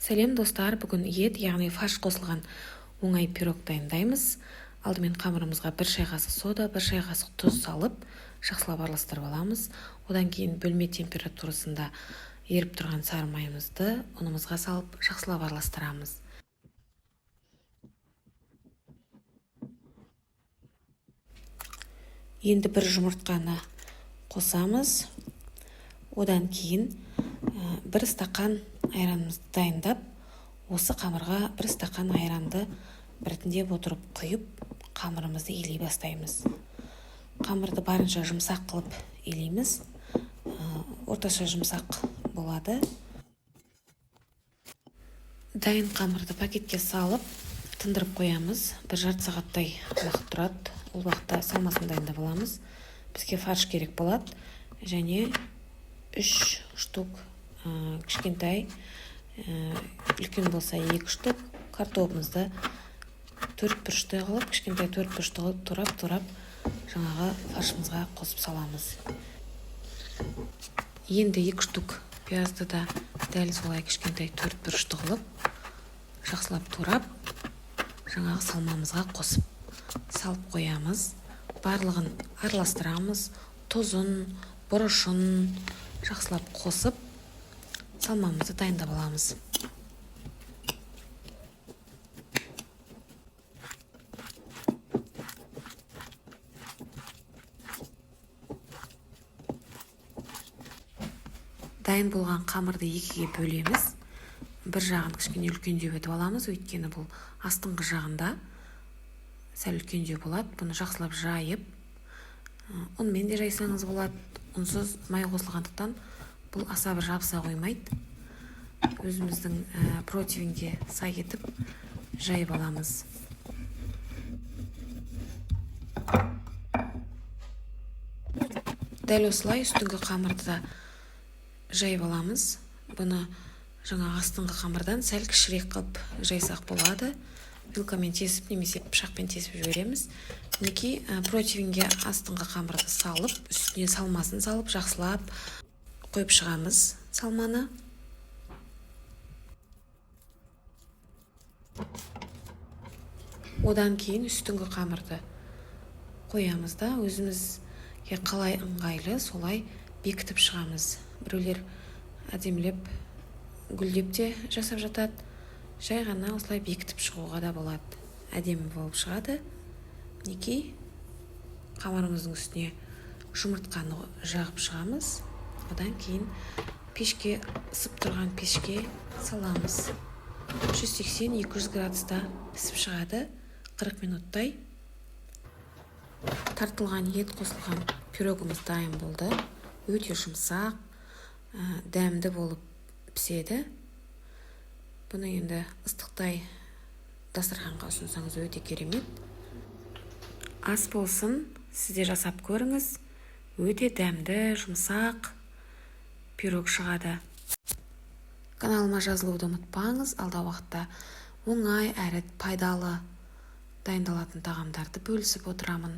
Сәлем, достар! Бүгін ет, яғни фарш қосылған оңай пирог дайындаймыз. Алдымен қамырымызға 1 шай қасық сода, 1 шай қасық тұз салып, жақсылап араластырып аламыз. Одан кейін бөлме температурасында еріп тұрған сары майымызды ұнымызға салып, жақсылап араластырамыз. Енді 1 жұмыртқаны қосамыз. Одан кейін 1 стақан айранымызды дайындап, осы қамырға 1 стақан айранды біртіндеп отырып құйып, қамырымызды илей бастаймыз. Қамырды барынша жұмсақ қылып илейміз. Орташа жұмсақ болады. Дайын қамырды пакетке салып, тындырып қоямыз. Бір жарты сағаттай уақыт тұрады. Ол уақытта салмасын дайындап аламыз. Бізге фарш керек болады. Және 3 штук кішкентай, үлкен болса 2 штук картобымызды 4 бұрышты қылып, кішкентай 4 бұрышты қылып турап-турап жаңағы фаршымызға қосып саламыз. Енді 2 штук пиязды да дәл солай кішкентай 4 бұрышты қылып, жақсылап турап, жаңағы салмамызға қосып салып қоямыз. Барлығын араластырамыз, тұзын, бұрышын жақсылап қосып, салмамызды дайындап аламыз. Дайын болған қамырды екіге бөлеміз. Бір жағын кішкене үлкендеу етіп аламыз, өйткені бұл астыңғы жағында сәл үлкендеу болады. Бұны жақсылап жайып, ұнмен де жайсаңыз болады. Ұнсыз май қосылғандықтан бұл аса бір жабыса қоймайды. Өзіміздің противеньге сай етіп жайып аламыз. Дәл осылай үстіңгі қамырды да жайып аламыз. Бұны жаңа астыңғы қамырдан сәл кішірек қылып жайсақ болады. Вилкамен тесіп немесе пышақпен тесіп жібереміз. Мінекей, противеньге астыңғы қамырды салып, үстіне салмасын салып, жақсылап қойып шығамыз салманы. Одан кейін үстіңгі қамырды қоямыз да, өзімізге қалай ыңғайлы солай бекітіп шығамыз. Біреулер әдемілеп гүлдеп те жасап жатады. Жай ғана осылай бекітіп шығуға да болады. Әдемі болып шығады. Мінекей, қамырымыздың үстіне жұмыртқаны жағып шығамыз. Одан кейін пешке, ысып тұрған пешке саламыз. 180-200 градуста пісіп шығады. 40 минуттай. Тартылған ет қосылған пирогымыз дайын болды. Өте жұмсақ, дәмді болып піседі. Бұны енді ыстықтай дастарханға ұсынсаңыз өте керемет. Ас болсын, сіз де жасап көріңіз. Өте дәмді, жұмсақ пирог шығады. Каналыма жазылуды ұмытпаңыз. Алдағы уақытта оңай әрі пайдалы дайындалатын тағамдарды бөлісіп отырамын.